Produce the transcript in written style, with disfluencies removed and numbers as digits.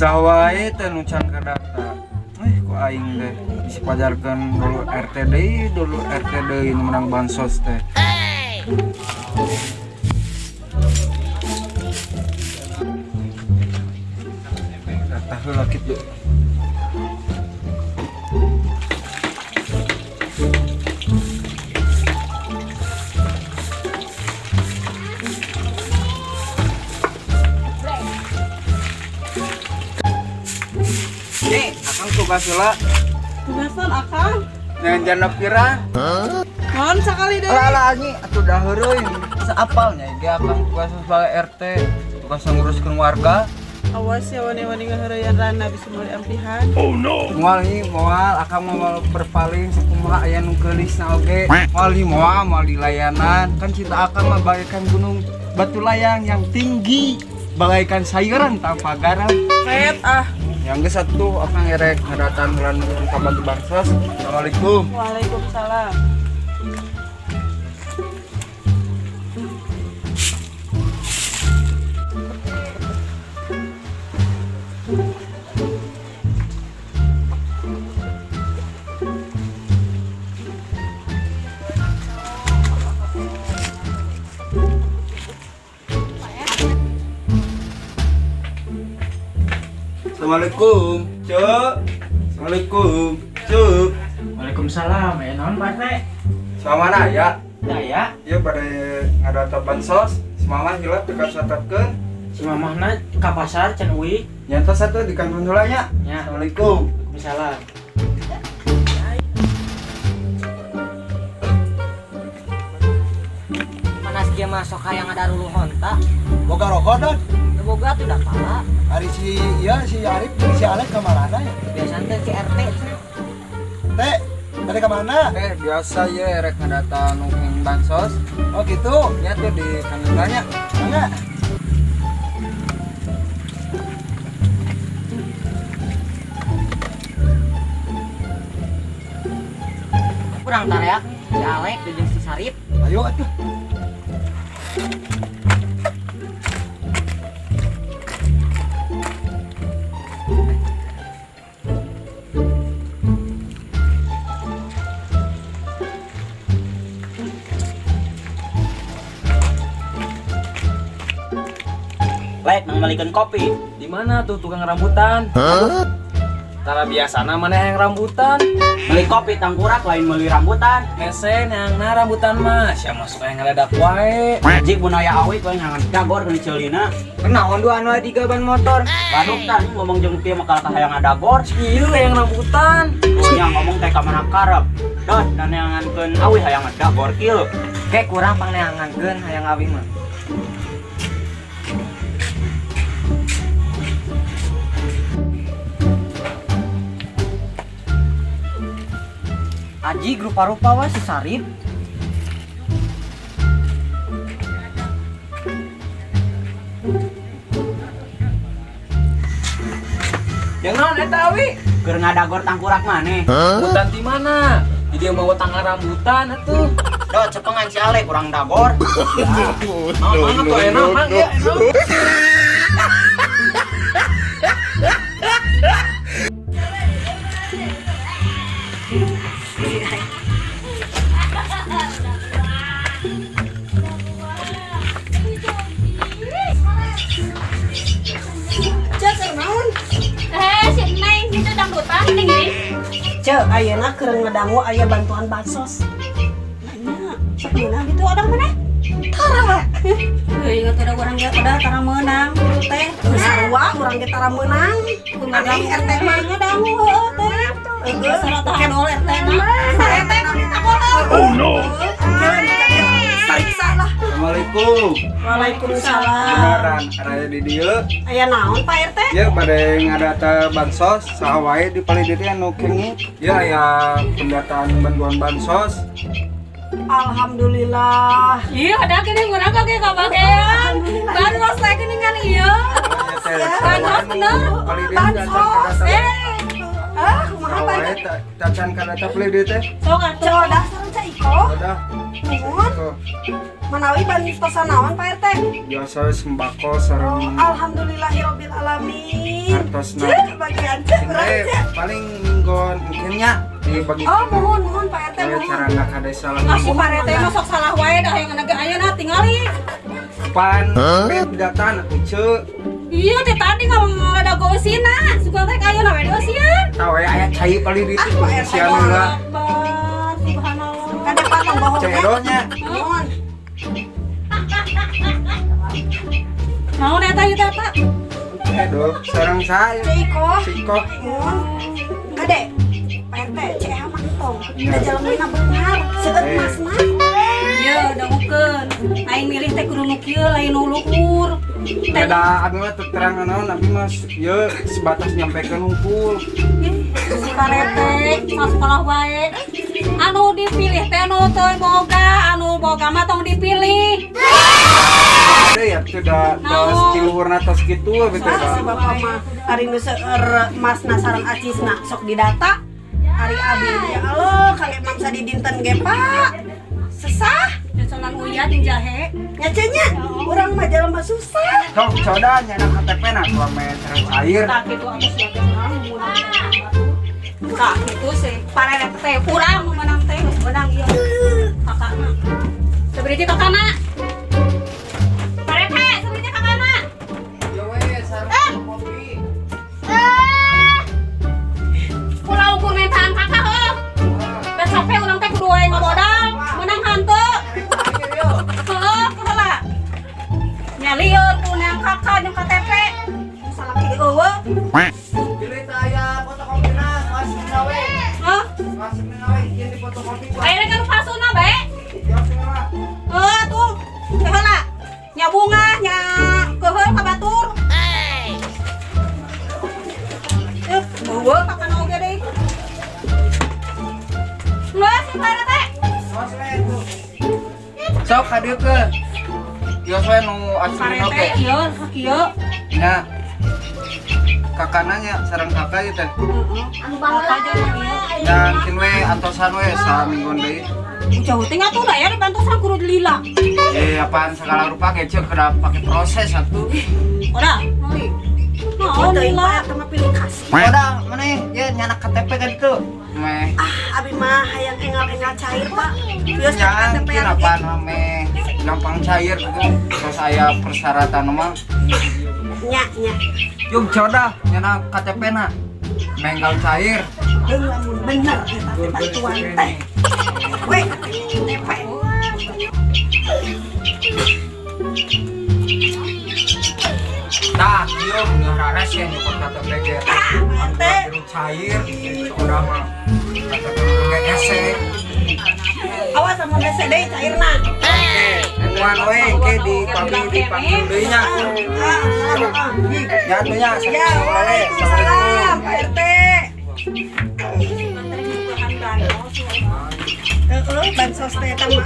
Sawae teh nu can kadata. Ku aing teh bisi pajarkeun dulu RT deui, dulu RT deui nu menang bansos teh. Data heula kitu. Nih, akang tugas heula. Tugasan akang. Jangan janda pirang. Naon sakali deui? Alah alah anjing atuh dah heureuy. Saapalnya ge akang tugas sebagai RT, tugas nguruskeun warga. Awas ya wani-wani ngaheureuyan rana bisa meuli ampihan. Moal ieu moal akang moal berpaling sakumaha aya nu geulisna oge. Moal di moal moal di layanan. Kan cinta akang mah bagaikan gunung batu layang yang tinggi, bagaikan sayuran tanpa garam. Pet ah. Yang geus atuh akang erek ngadatan heula nu kabantu bansos. Assalamualaikum. Waalaikumsalam. Assalamualaikum, Cuk. Assalamualaikum, Cuk. Waalaikumsalam, ya naon Pak RT? Sama ya? Ya, Iya pada ngadata bansos, si mama hilap dekat satatkeun. si mamahna ka pasar can uih. Nyata satu di kantor heula nya. Ya. Assalamualaikum. Waalaikumsalam. Panas dia masuk hayang ada rulu honta. Boga rokok don. Ya boga tuh dah pala. Hari si iya si Arif jeung si Alek ke mana ya? Biasanya teh si RT cenah. Teh, tadi ke mana? Biasa ya rek ngadata nu bansos. Oh gitu. Nya tuh di kantor nya. Mana? Kurang tareak si Alek jeung si Sarip. Ayo atuh. Lek, nang melikeun kopi. Di mana tuh tukang rambutan? Tara biasana mana yang rambutan? Beli kopi tangkurak lain meuli rambutan. Hese neangna rambutan mah, sia masuk yang ngeledak wae. Jik mun aya awi kowe nyangan dagor keun ceulina. Kenaon dua anu di gaban motor. Baduk tah ngomong jeung kieu mah kalah hayang ngadagor. Ieu yang rambutan. Nya ngomong teh ka mana karep. Dot dan neangankeun awi hayang ngadagor kieu. Kayak kurang pangneangankeun hayang awi mah. Aji rupa-rupa wae si Sarip. Yang naon eta awi? Keur ngadagor tangkurak maneh. Rambutan di mana? Di dia mau tangga rambutan atuh. Dot cepengan si Alek kurang dagor. Mang atuh enak mang ya enak. Cek keur naon? Si Neng itu dangdutan tinggi. Cek ayeuna keur ngedangu aya bantuan bansos. Nanya, sok meunang gitu ada mana? Tara. Heuh, ingat ada urang ge udah tara meunang gitu teh. Sarua urang ge tara meunang. Kumaha RT mah ngedangu heueuh teh. Heueuh, sarua kedol RT na. RT nu ditakolon. Oh no. Sariksa lah. Assalamualaikum. Waalaikumsalam. Beneran raya di dieu. Aya naon Pak RT? Ya bade ngadata bansos saha wae di palih dieu anu kenging. Ya aya pendataan bantuan bansos. Alhamdulillah. Iya, ada gini urang kok kabagean. Bansos teh geuningan ieu. Bansos bener. Bansos. Ah, kumaha Pak RT? Tacan kadata palih dieu teh. Sok atuh. Cok dasar Cak Iko. Udah. Nuhun. Iko. Manawi bantosan naon Pak RT? Biasa sembako Oh, sareng alhamdulillahirabbil alamin. Artosna. Cek bagian cek urang Eh, cek. paling mingguan mungkin nya dibagi. Oh, muhun muhun Pak RT muhun. Cara nak kades salah. Ah, si Pak RT mah sok salah wae dah yang naga ayeuna tingali. Pan data atuh ceu. Iya, teh tadi ngomong ada eusina. Suka teh ayeuna we dieusian. Tahu ya aya cai paling di Ah, itu Pak RT sian heula. Akbar, subhanallah. Kade Pak tong bohong. Cai edonya. Muhun. Naon eta ieu teh, Pak? Edo sareng saya. Cek Iko. Si Iko. Muhun. Kade Pak RT cek mah entong. Iya. Da jalemina beunghar, seueur Eh. emasna. Iya, dangukeun. Aing milih teh kudu nu kieu lain nu luhur. Beda abi mah teu terang naon abi mah ieu sebatas nyampekeun hungkul. Si Parete sakolah wae. Anu dipilih teh nu teu boga, anu boga mah tong dipilih. Teh ya teu da tos ti luhurna tos kitu abi teh. Ah, si bapak mah ari nu seueur emasna sareng acisna sok didata. Ari abi ya Allah kang emang sadidinten ge Pak. Sesah. Cocolan uyah jeung jahe. Nya ce nya, urang mah jelema susah. Sok coda nyana KTP na tuh ame terus cair. Tah kitu atuh sia teh urang meunang. Tah kitu sih. Parete teh urang nu meunang teh geus meunang ieu. Kakakna. Sabaraha kakakna? Parete, sabaraha kakakna? Ya we sareng kopi. Ulah ukur mentaan kakak heuh. Besok teh urang teh kudu wae ngabodal, meunang hanteu. Heeh, kumaha? Nya lieur ku neang kakak jeung KTP. Salaki ge eueuh. Pilih teh aya fotokopina, masukna we. Hah? Masukna we ieu di fotokopi. Aya kan palsuna bae. Ya semua. Heuh tuh. Teh heula. Nya bunga, nya keuheul ka batur. Eh, eueuh kakak oge deui. Geus si Pak RT. Tos we tuh. Sok kadeukeun. Ieu we nu asli Pak RT oge. ieu kieu. Nya. Kakana nya sareng kakak ieu teh. Heeh. Anu baheula. Dan kin we antosan we samingguan deui. Jauh teh atuh da ya dibantosan kudu lila. Eh apaan segala rupa ge ceuk kudu pake proses atuh. Udah, meuli. Naon Teuing lila? Pak RT mah pilih kasih. Udah, mana ya nyanak KTP kan itu. Meh. Ah, abi mah hayang engal-engal cair, Pak. Bios Jangan KTP kira apaan meh gampang cair gitu. Terus aya persyaratan mah. Nya nya. Yuk coda nyana KTP na. Menggal cair. Heung lamun bener eta teh bantuan teh. We KTP. Tah, ieu ngarares ya nyokot KTP ge. Pak RT. Anu cair coda mah. KTP ge hese. Awas lamun hese deui cairna. Oke, emuan we ke di pabrik dipanggil deui nya. Ya atuh nya. Ya, waalaikumsalam Pak RT. Heeh, bansos teh eta mah.